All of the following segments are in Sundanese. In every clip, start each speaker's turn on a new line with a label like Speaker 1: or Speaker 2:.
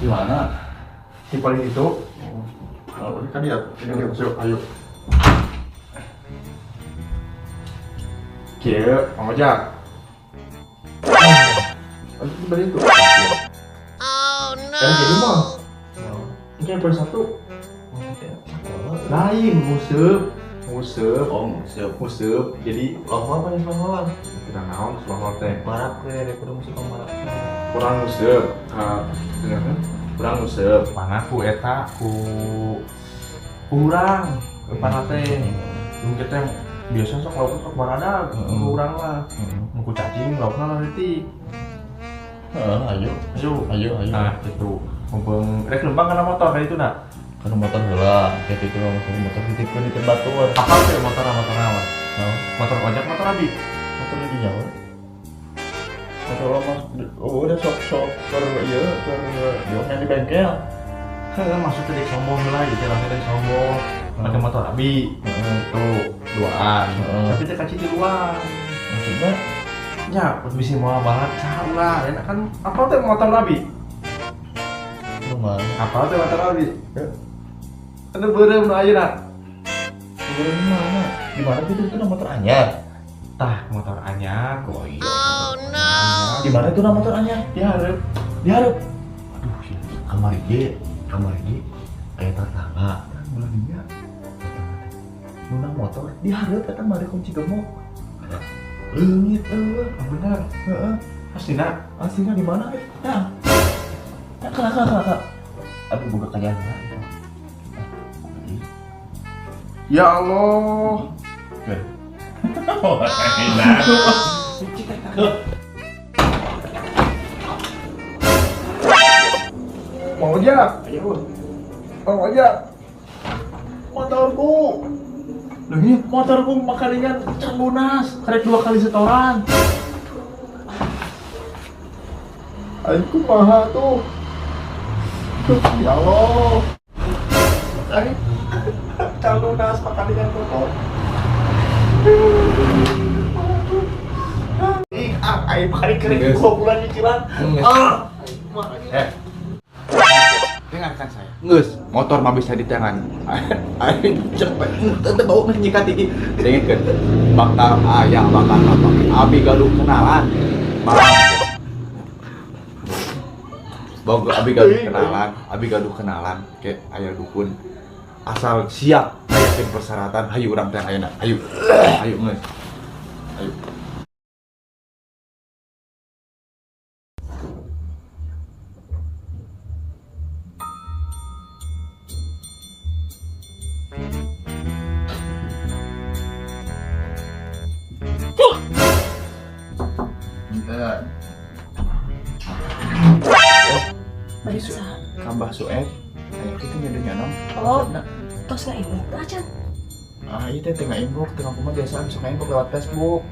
Speaker 1: Di mana?
Speaker 2: Di paling itu.
Speaker 1: Oh,
Speaker 2: Kan dia, ini masuk, ayo. Kieu, Mang Ojak. Oh, itu beli itu.
Speaker 3: Oh no.
Speaker 2: Yang jadi mah. Ini yang poin satu. Lain nguseup, nguseup,
Speaker 1: Oh, nguseup.
Speaker 2: nguseup. Jadi
Speaker 1: Lomba apa nih lomba?
Speaker 2: tidak naon selama teh.
Speaker 1: Barak we, kudu musik barak.
Speaker 2: Kurang nguseup, ka kurang nguseup. Mana ku eta ku kurang, pana teh. Mun kita biasa sok lauk sok baradag, kurang lah. Mun ku cacing laukna leutik.
Speaker 1: Heeh, ayo.
Speaker 2: Ayo.
Speaker 1: Ayo, ayo.
Speaker 2: Nah, gitu. Mumpung rek lempang kana motor kayak itu nak.
Speaker 1: Kan motor heula, kayak gitu mah maksudnya motor titipkeun di batur.
Speaker 2: Apa tuh motor motor naon?
Speaker 1: Naon?
Speaker 2: Motor ojek motor abi.
Speaker 1: Motor di nyawa. Motor lo mas, oh udah sok sok ker ieu ker yang di bengkel.
Speaker 2: Heeh, maksudnya dek sombong lah gitu, maksudnya dek sombong. Pakai motor abi. Tuh, duaan. Tapi teh kaci tiluan.
Speaker 1: Maksudnya
Speaker 2: Ya, bisa mau banget salah. Enak kan apa tuh motor abi?
Speaker 1: lumayan.
Speaker 2: Apa tuh motor abi? Anu beureum nu ayeuna.
Speaker 1: Beureum mana? Di mana gitu itu motor anyar?
Speaker 2: Tah, motor anyar.
Speaker 1: Oh iya.
Speaker 3: Oh no.
Speaker 1: Di mana itu motor anyar?
Speaker 2: Dihareup.
Speaker 1: Dihareup. Aduh, sih. Kamari ge, kamari ge aya tetangga. Ulah dia. Nunang motor dihareup eta mah kunci gemuk. Leungit eueuh.
Speaker 2: Bener.
Speaker 1: Heeh.
Speaker 2: Aslinya
Speaker 1: Aslinya di mana eh? Nah. Nah, kak, kak, kak, kak. Aduh, buka kayaan lah.
Speaker 2: Ya Allah.
Speaker 1: Oke.
Speaker 2: Mau ojek.
Speaker 1: Ayo.
Speaker 2: Mau ojek. Motorku. Loh ini motorku makaningan can lunas, karek 2 kali setoran. Aing kumaha tuh. Ya Allah. Aing can lunas makaningan motor. Ih, ah, aing balik karek 2 bulan nyicilan. Ah.
Speaker 4: Dengarkan saya. Ngeus, motor mah bisa diteangan. Aing cepet teu bau nyikat iki. Dengekeun. Bakal aya bakal apa? Abi gaduh kenalan. Bogo abi gaduh kenalan, abi gaduh kenalan ke aya dukun. Asal siap ayakeun persyaratan, hayu urang teh ayeuna. Hayu. Hayu geus. Hayu. Tambah suet, kayak gitu nyedeh nyanom.
Speaker 5: Oh, tos nggak inbox aja.
Speaker 4: Ah, iya teh nggak inbox, tengah kuma biasa suka inbox lewat Facebook.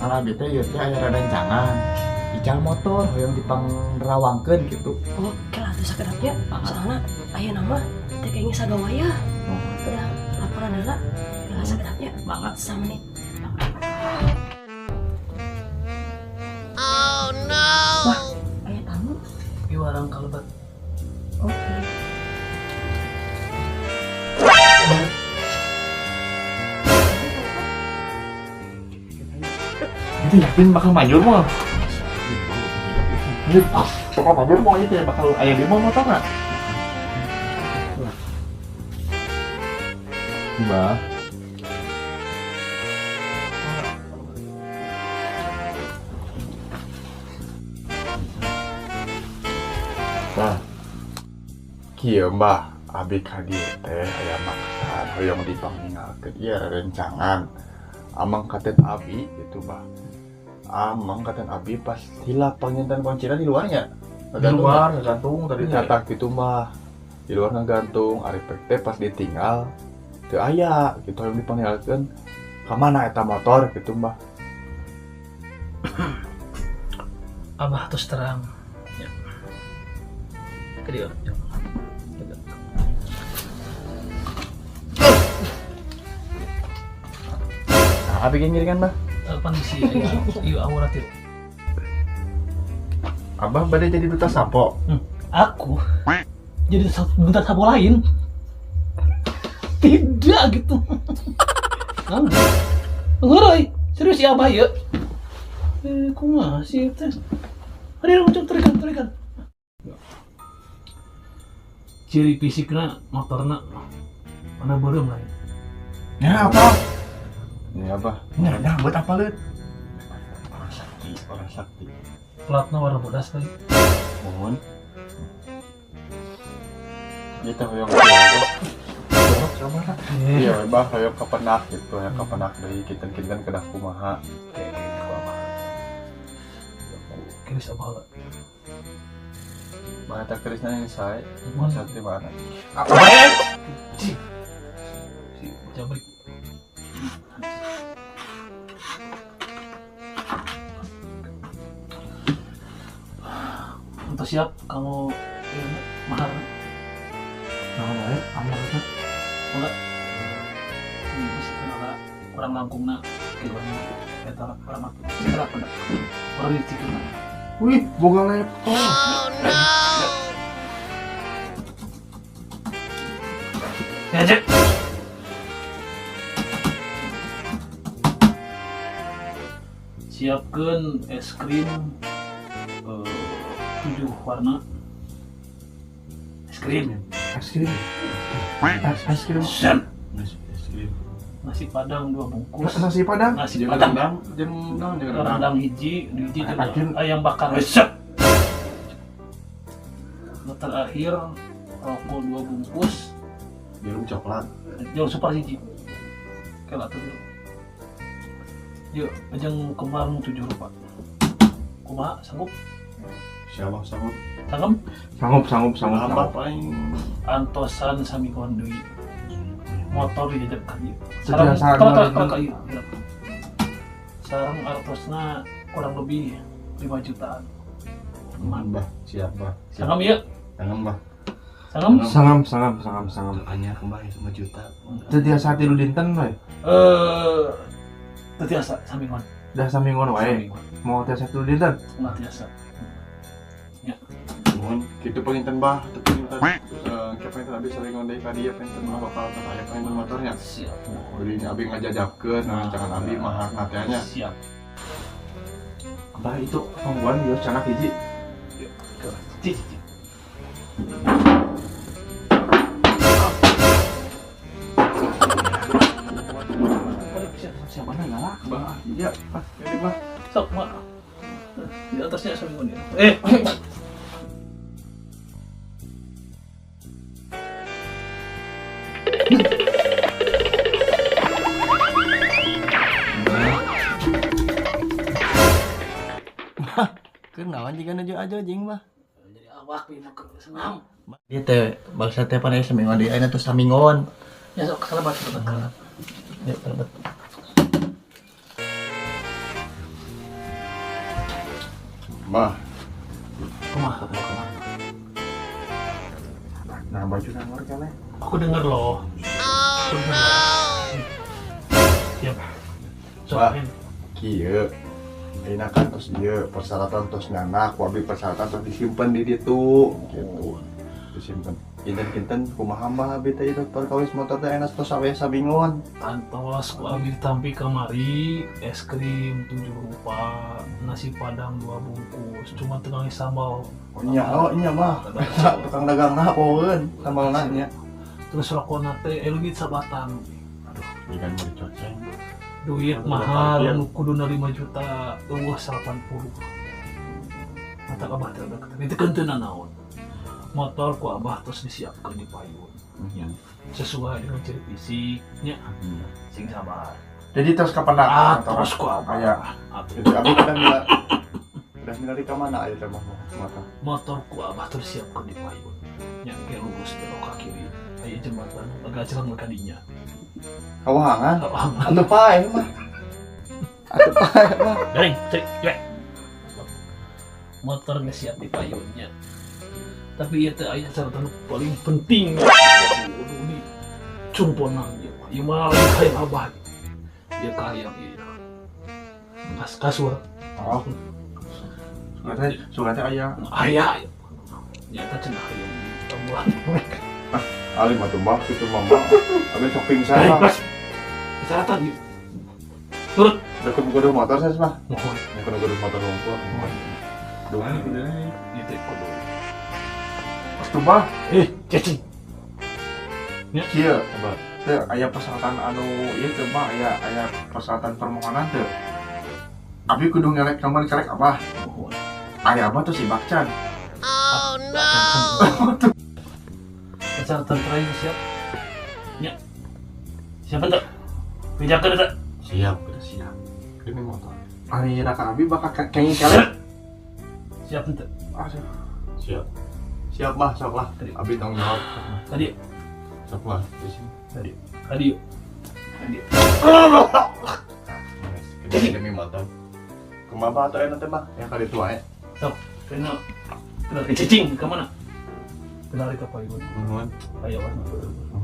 Speaker 4: Alah bete ieu teh aya radancangan. Ical motor hoyong dipangrawangkeun gitu.
Speaker 5: Oh, kela atuh sakedapnya. Soalna aya nama teh kayaknya sagawaya. Udah laporan heula, kela sakedapnya.
Speaker 4: Mangga.
Speaker 5: Samenit.
Speaker 3: Oh no.
Speaker 5: Wah, aya tamu.
Speaker 6: Ieu warang kalebat.
Speaker 5: Oke.
Speaker 2: Itu yakin bakal manjur mah. Ini bakal manjur mah itu ya bakal aya di mah motor nggak?
Speaker 4: Mbah. Nah, kieu Mbah, abi ka dieu teh aya maksad hoyong dipangningalkeun ieu rerencangan. Amang katen abi gitu Mbah. Amang katen abi pas hilap panginten kunciran di luarnya.
Speaker 2: Di luar ngegantung tadi teh.
Speaker 4: Nyata gitu Mbah. Di luar ngegantung, ari pek teh pas ditinggal teu aya gitu hoyong dipangningalkeun. Ka mana eta motor gitu Mbah.
Speaker 6: Abah terus terang. Ya. Ke dia. Ya.
Speaker 4: Nah, abi ge ngiringan Mbah.
Speaker 6: Pan bisi aya ieu aurat ieu.
Speaker 2: Abah bade jadi duta sampo.
Speaker 6: Aku jadi bentar sapu lain. Tidak gitu. Nguroi, serius ya Abah ya. Kumaha sih teh? Ada yang muncul tarikan, tarikan. Ciri fisikna motorna mana beureum lain.
Speaker 4: Ya apa? Ya apa?
Speaker 1: Nah, nah buat apa leut?
Speaker 4: Orang sakti, orang sakti.
Speaker 6: Platna warna bodas lagi.
Speaker 4: Mohon. Kita hoyong apa?
Speaker 1: Sama lah.
Speaker 4: Iya, bah hoyong kapenak gitu, hoyong kapenak deui kinten-kinten kedah kumaha.
Speaker 6: Kayak ku Abah. Keris Abah lah.
Speaker 4: Mana tak kerisna yang sae?
Speaker 6: Mana?
Speaker 4: Sakti mana?
Speaker 6: Apa ya? Si jabrik. Untuk siap kamu mahar.
Speaker 2: Nah, wae aman teh.
Speaker 6: Enggak. Ini bisa kenala kurang langkungna kilonya. Eta kurang mati. Segera pada. Orang dicikina.
Speaker 2: Wih, boga laptop.
Speaker 3: Oh no!
Speaker 6: Ya, Cek. Siapkan es krim 7 warna. Es krim.
Speaker 2: Es krim. Es krim.
Speaker 6: Sen.
Speaker 4: Es krim.
Speaker 6: Nasi padang 2 bungkus.
Speaker 2: Nasi padang.
Speaker 6: Nasi
Speaker 4: Jeung
Speaker 6: padang.
Speaker 4: rendang, jeung naon jeung rendang.
Speaker 6: Rendang hiji, hiji jeung
Speaker 2: Ayam.
Speaker 6: ayam bakar. Resep. Nu terakhir rokok 2 bungkus.
Speaker 4: Jarum coklat.
Speaker 6: Jarum super hiji. Kela tuh. Yuk, jeung kembang 7 rupa. Kumaha sanggup?
Speaker 4: Insyaallah sanggup.
Speaker 6: Sanggup?
Speaker 2: Sanggup, sanggup, sanggup.
Speaker 4: Apa paling
Speaker 6: Antosan sami deui. Motor dijajab ka dieu.
Speaker 2: Sarang
Speaker 6: Sarang ieu. Sarang artosna kurang lebih 5 jutaan.
Speaker 4: Bah, siap, Bah.
Speaker 6: Sangam ieu?
Speaker 4: Sangam, Bah.
Speaker 6: Sangam?
Speaker 2: Sangam, sangam, sangam, sangam.
Speaker 1: Hanya kembali 5 juta.
Speaker 2: Teu tiasa tilu dinten we.
Speaker 6: Teu tiasa saminggon.
Speaker 2: Dah saminggon wae. Mau tiasa tilu dinten?
Speaker 6: Moal tiasa. Ya.
Speaker 4: Mohon kitu panginten Bah, teu panginten. Ke panginten abi saling deui ka dieu panginten mah bakal teh aya panginten motornya.
Speaker 6: Siap.
Speaker 4: Beli abi ngajajabkeun rancangan abi maharna teh nya.
Speaker 6: Siap.
Speaker 2: Abah itu pangguan ieu canak hiji.
Speaker 6: Cik, cik.
Speaker 2: Siapa mana galak?
Speaker 4: Bah, iya, Bah, ini Bah.
Speaker 6: Sok, mak. Di atasnya saminggon ya.
Speaker 1: Kenalan jika nuju aja jeung mah.
Speaker 6: Jadi awak bina ke senam.
Speaker 1: Dia teh bangsa teh pan aya saminggon deui ayeuna tuh saminggon.
Speaker 6: Ya sok selamat selamat.
Speaker 1: Ya selamat.
Speaker 4: Bah,
Speaker 6: Kumaha kumaha.
Speaker 4: nah baju nangor kene.
Speaker 6: Aku denger loh.
Speaker 3: Oh no!
Speaker 6: Siap. Sok,
Speaker 4: Bah. Kieu. Ayeuna kan tos ieu persyaratan tos nana ku abi persyaratan tos disimpen di ditu gitu. Disimpen. Kinten-kinten kumaha mah abi teh ieu perkawis motor teh enak tos sawe sabingon.
Speaker 6: Antos ku abi ditampi kamari es krim 7 rupa, nasi padang 2 bungkus, cuma tukang sambal.
Speaker 4: Oh nya, oh nya mah. Tukang dagangna poeun sambalna nya.
Speaker 6: Terus rokona teh leungit sabatang.
Speaker 4: Aduh, ikan mau dicoceng.
Speaker 6: Duit mahal nu kuduna 5 juta, eueuh 80. Mata abah teh udah ketemu, itu kenteuna naon. Motor ku abah terus disiapkan di payun. Ya. Sesuai dengan ciri fisiknya. Sing sabar.
Speaker 2: Jadi terus kapan
Speaker 6: Ah, terus ku abah.
Speaker 2: Aya.
Speaker 4: Jadi abi udah milari ka mana aya teh mah motor.
Speaker 6: Motor ku abah terus siapkan di payun. Ya, kayak lurus belok ke kiri. Aya jembatan agak celang ka dinya.
Speaker 4: Kawahangan.
Speaker 6: Kawahangan.
Speaker 4: Atuh pae mah. Atuh pae mah.
Speaker 6: Garing, cek, cek. Motor geus siap di payunnya. Tapi ieu teh aya catatan paling penting. Ini cumponan ieu mah. Ieu mah lain hayang abah. Ieu kahayang ieu. Kas kasur.
Speaker 2: Oh. Sugan teh aya.
Speaker 6: Aya. Nyata cenah hayang tambahan.
Speaker 4: Alim atuh, Bah, kitu mah, Bah. Abi sok pingsan,
Speaker 6: Hei,
Speaker 4: Bah.
Speaker 6: bas. Persyaratan yuk. Nurut.
Speaker 4: Deket kudu motor saya, Bah.
Speaker 6: Mohon.
Speaker 4: Kudu kudu motor ngumpul. Duh, kudu.
Speaker 6: Itu kudu.
Speaker 2: Atuh, Bah.
Speaker 6: Eh, cacing.
Speaker 2: Kieu.
Speaker 4: Apa?
Speaker 2: Teu aya persyaratan anu ieu teu, Bah, aya aya persyaratan permohonan teu? Abi kudu ngelek kamar kelek apa?
Speaker 6: Mohon.
Speaker 2: Aya abah tuh si Bakcan.
Speaker 3: Oh no!
Speaker 6: Persyaratan terakhir siap. Ya. Siap enggak? Pijakan enggak?
Speaker 4: Siap, udah siap. Demi motor.
Speaker 2: Ari raka abi bakal kenging kelek.
Speaker 6: Siap enggak?
Speaker 2: Aduh.
Speaker 4: Siap. Siap, Bah, sok lah. Abi tanggung jawab.
Speaker 6: Tadi,
Speaker 4: Sok lah di sini.
Speaker 6: tadi, tadi yuk. Tadi.
Speaker 4: Jadi demi motor. Kumaha, Bah, atuh enak teh, Bah? Ya kali tua ya.
Speaker 6: Sok, kena kena cicing ke mana? Kena ke payun.
Speaker 4: Nuhun.
Speaker 6: Ayo warna.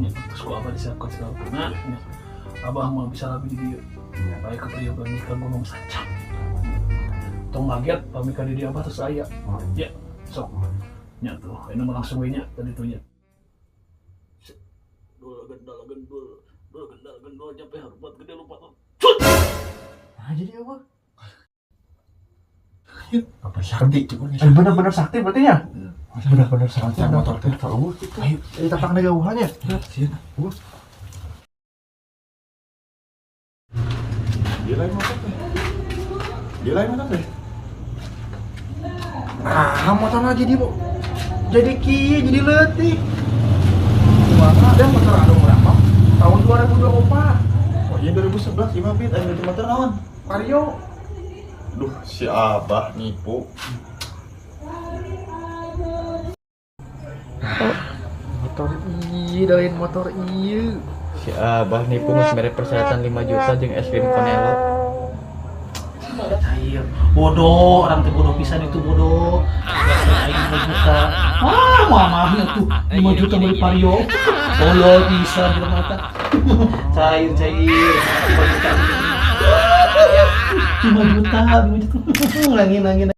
Speaker 6: Ya, terus ku abah disiapkan segala kena. Ya. Abah mau bisa lebih di dieu.
Speaker 4: Iya.
Speaker 6: Baik ke Priyogan ke Gunung Sancang. Tong kaget pami ka di dieu abah terus aya. Ya, sok. Nya tuh, ini mah langsung we nya tadi tuh nya. Dul gendal gendul, dul gendal gendul nyampe hormat gede lupa tuh. Cut!
Speaker 2: Nah, jadi apa?
Speaker 1: Apa sakti?
Speaker 2: Eh, bener-bener sakti berarti ya?
Speaker 1: Bener-bener sakti.
Speaker 2: Motor teh tahu gitu.
Speaker 1: Ayo,
Speaker 2: Jadi tatang gauhan ya?
Speaker 1: Sieun.
Speaker 4: Dia lain motor teh. Dia lain motor teh.
Speaker 2: Nah, motornya jadi bu, jadi kieu, jadi leutik. Kumaha ada motor anu berapa? Tahun 2024.
Speaker 4: Oh iya, 2011 lima bit aya di motor naon?
Speaker 2: Vario.
Speaker 4: Duh, si Abah nipu.
Speaker 2: Motor iya, lain motor iya.
Speaker 1: Si Abah nipu geus mere persyaratan 5 juta jeung es krim Konelo.
Speaker 6: Cair. Bodoh, orang teh bodoh pisan itu bodoh. Aing 5 juta. Ah, mamahnya tuh 5 juta beli Vario. Tolol pisan di mata. Cair, cair. 5 juta. 5 juta, 5 juta. Nangin, nangin.